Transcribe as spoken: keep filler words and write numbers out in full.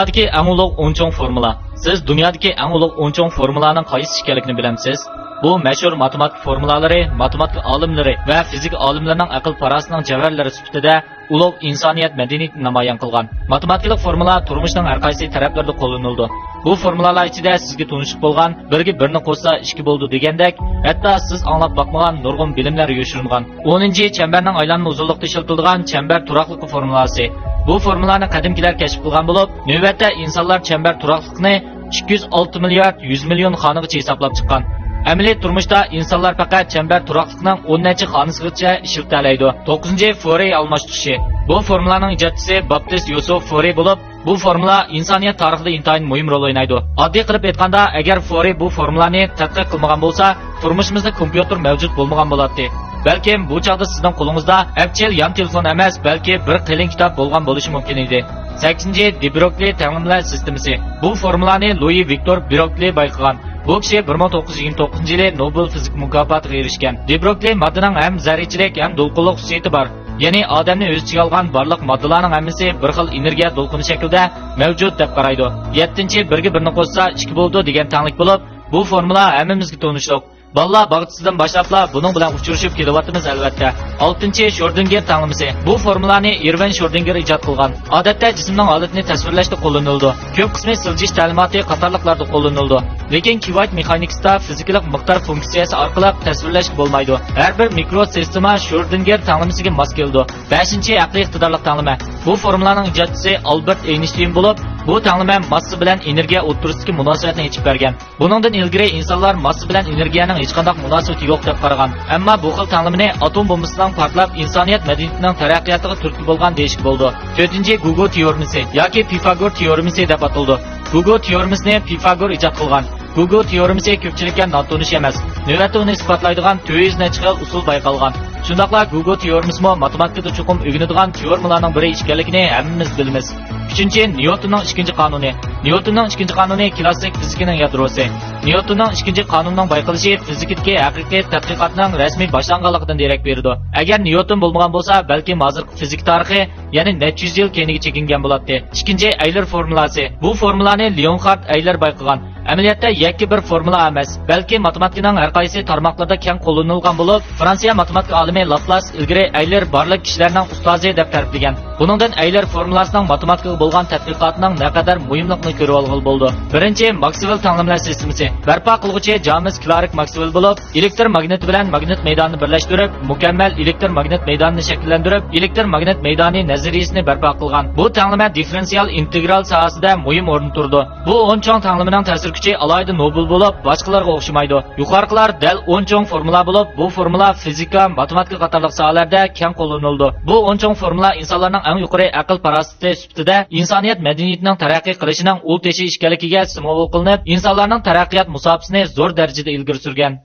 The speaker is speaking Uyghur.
دۇنيادىكى ئەڭ ئۇلۇغ ئون چوڭ فورمۇلا. سىز دۇنيادىكى ئەڭ ئۇلۇغ ئون چوڭ فورمۇلانىڭ قايسىسى ئىكەنلىكىنى بىلەمسىز؟ بۇ مەشھۇر ماتېماتىكا فورمۇلالىرى، ماتېماتىكا ئالىملىرى ۋە فىزىكا ئالىملىرىنىڭ ئەقىل-پاراسىتىنىڭ جەۋھەرلىرى سۈپىتىدە ئۇلۇغ ئىنسانىيەت مەدەنىيىتىنى نامايان قىلغان. ماتېماتىكىلىق فورمۇلا تۇرمۇشنىڭ ھەر قايسى تەرەپلىرىدە قوللىنىلىدۇ. بۇ فورمۇلالار ئىچىدە سىزگە تونۇشلۇق بولغان بىرگە بىرنى قوشسا ئىككى بولىدۇ دېگەندەك، ھەتتا سىز ئاڭلاپ باقمىغان نۇرغۇن بىلىملەر يوشۇرۇنغان. ئونىنچى، چەمبەرنىڭ ئايلانما ئۇزۇنلۇقتا ئىشلىتىلىدىغان چەمبەر تۇراقلىقى فورمۇلاسى. بۇ فورمۇلانى قەدىمكىلەر كەشىپ قىلغان بولۇپ، نۆۋەتتە ئىنسانلار چەمبەر تۇراقلىقىنى ئىككى يۈز ئالتە مىليارد يۈز مىليون خانىغىچە ھېسابلاپ چىققان. ئەمەلىي تۇرمۇشتا ئىنسانلار پەقەت چەمبەر تۇراقلىقنىڭ ئون نەچچە خانىسىغىچە ئىشلىتەلەيدۇ. توققۇزىنچى، فورې ئالماشتۇرۇشى. بۇ فورمۇلانىڭ ئىجادچىسى باپتىست يوسېف فورې بولۇپ، بۇ فورمۇلا ئىنسانىيەت تارىخىدا ئىنتايىن مۇھىم رول ئوينايدۇ. ئاددىي قىلىپ ئېيتقاندا، ئەگەر فورې بۇ فورمۇلانى تەتقىق قىلمىغان بولسا، تۇرمۇشىمىزدا كومپيۇتېر مەۋجۇت بولمىغان بولاتتى. بەلكىم بۇ چاغدا سىزنىڭ قولىڭىزدا ئەپچىل يان تېلېفون ئەمەس، بەلكى بىر قېلىن كىتاب بولغان بولۇشى مۇمكىن ئىدى. سەككىزىنچى، دې بروگلى تەڭلىمىلەر سىستېمىسى. بۇ فورمۇلانى لۇيى ۋىكتور بروگلى بايقىغان. بۇ كىشى بىر مىڭ توققۇز يۈز يىگىرمە توققۇزىنچى يىلى نوبېل فىزىكا مۇكاپاتىغا ئېرىشكەن. دې بروگلى ماددىنىڭ ھەم زەررىچىلىك، ھەم دولقۇنلۇق خۇسۇسىيىتى بار. يەنى ئادەمنى ئۆز ئىچىگە ئالغان بارلىق ماددىلارنىڭ ھەممىسى بىر خىل ئېنېرگىيە دولقۇنى شەكلىدە مەۋجۇت دەپ قارايدۇ. يەتتىنچى، بىرگە بىرنى قوشسا ئىككى بولىدۇ دېگەن تەڭلىك بولۇپ، بۇ فورمۇلا ھەممىمىزگە تونۇشلۇق. بالىلار باغچىسىدىن باشلاپلا بۇنىڭ بىلەن ئۇچرىشىپ كېلىۋاتىمىز، ئەلۋەتتە. ئالتىنچى، شرودىنگېر تەڭلىمىسى. بۇ فورمۇلانى ئىرۋىن شرودىنگېر ئىجاد قىلغان. ئادەتتە جىسىمنىڭ ھالىتىنى تەسۋىرلەشتە قوللىنىلىدۇ. كۆپ قىسمى سىلجىش تەلىماتى قاتارلىقلاردا قوللىنىلىدۇ. لېكىن كىۋايت مېخانىكىسىدا فىزىكىلىق مىقدار فۇنكسىيەسى ئارقىلىق تەسۋىرلەشكە بولمايدۇ. ھەر بىر مىكرو سىستېما شرودىنگېر تەڭلىمىسىگە ماس كېلىدۇ. بەشىنچى، ئەقلىي ئىقتىدارلىق تەڭلىمە. بۇ فورمۇلانىڭ ئىجادچىسى ئالبېرت ئەينشتىين بولۇپ، بۇ تەڭلىمە ماسسا بىلەن ئېنېرگىيە ئوتتۇرىسىدىكى مۇناسىۋەتنى ئېچىپ بەرگەن. بۇنىڭدىن ئىلگىرى ئىنسانلار ماسسا بىلەن ئېنېرگىيەنىڭ ھېچقانداق مۇناسىۋىتى يوق دەپ قارىغان. ئەمما بۇ خىل تەڭلىمىنى ئاتوم بومبىسىنىڭ پارتلاپ ئىنسانىيەت مەدەنىيىتىنىڭ تەرەققىياتىغا تۈرتكە بولغان دېيىشكە بولىدۇ. تۆتىنچى، گۇگو تېئورېمىسى ياكى پىفاگور تېئورېمىسى دەپ ئاتىلىدۇ. گۇگو تېئورېمىسىنى پىفاگور ئىجاد قىلغان. گۇگو تېئورېمىسى كۆپچىلىككە ناتونۇش ئەمەس. نۆۋەتتە ئۇنى ئىسپاتلايدىغان تۆت يۈز نەچچە خىل ئۇسۇل بايقالغان. شۇنداقلا گۇگو تېئورېمىسىمۇ ماتېماتىكىدا چوقۇم ئۆگىنىدىغان تېئورېمىلارنىڭ بىرى ئىكەنلىكىنى ھەممىمىز بىلىمىز. ئۈچىنچى، نيۇتوننىڭ ئىككىنچى قانۇنى. نيۇتوننىڭ ئىككىنچى قانۇنى كلاسسىك فىزىكىنىڭ يادروسى. نيۇتوننىڭ ئىككىنچى قانۇنىنىڭ بايقىلىشى فىزىكىدىكى ھەقىقىي تەتقىقاتنىڭ رەسمىي باشلانغانلىقىدىن دېرەك بېرىدۇ. ئەگەر نيۇتون بولمىغان بولسا، بەلكىم ھازىرقى فىزىكا تارىخى يەنە نەچچە يۈز يىل كەينىگە چېكىنگەن بولاتتى. ئىككىنچى، ئەيلېر فورمۇلاسى. بۇ فورمۇلانى لېئونخارد ئەيلېر بايقىغان. ئەمەلىيەتتە يەككە بىر فورمۇلا ئەمەس، بەلكى ماتېماتىكىنىڭ ھەر قايسى تارماقلىرىدا كەڭ قوللىنىلغان بولۇپ، فرانسىيە ماتېماتىكا ئالىمى لاپلاس ئىلگىرى ئەيلېر بارلىق كىشىلەرنىڭ ئۇستازى دەپ تەرىپلىگەن. بۇنىڭدىن ئەيلېر فورمۇلاسىنىڭ ماتېماتىكىغا بولغان تەتقىقاتىنىڭ نەقەدەر مۇھىملىقىنى كۆرۈۋالغىلى بولىدۇ. بىرىنچى، ماكسۋېل تەڭلىمىلەر سىستېمىسى. بەرپا قىلغۇچى جامېس كلارك ماكسۋېل بولۇپ، ئېلېكتر ماگنىتى بىلەن ماگنىت مەيدانىنى بىرلەشتۈرۈپ، مۇكەممەل ئېلېكتر ماگنىت مەيدانىنى شەكىللەندۈرۈپ، ئېلېكتر ماگنىت مەيدانى نەزەرىيىسىنى بەرپا قىلغان. بۇ تەڭلىمە دىففېرېنسىئال ئىنتېگرال ساھەسىدە مۇھىم ئورۇندا تۇرىدۇ. بۇ ئون چوڭ تەڭلىمىنىڭ تەسىر كۈچى ئالاھىدە نوبېل بولۇپ، باشقىلارغا ئوخشىمايدۇ. يۇقىرىقىلار دەل ئون چوڭ فورمۇلا بولۇپ، بۇ فورمۇلا فىزىكا، ماتېماتىكا قاتارلىق ساھەلەردە كەڭ قوللىنىلىدۇ. بۇ ئون چوڭ فورمۇلا ئىنسانلارنىڭ ئەڭ يۇقىرى ئەقىل پاراسىتى سۈپىتىدە ئىنسانىيەت مەدەنىيىتىنىڭ تەرەققىي قىلىشىنىڭ ئۇل تېشى ئىكەنلىكىگە سىمۋول قىلىنىپ، ئىنسانلارنىڭ تەرەققىيات مۇساپىسىنى زور دەرىجىدە ئىلگىرى سۈرگەن.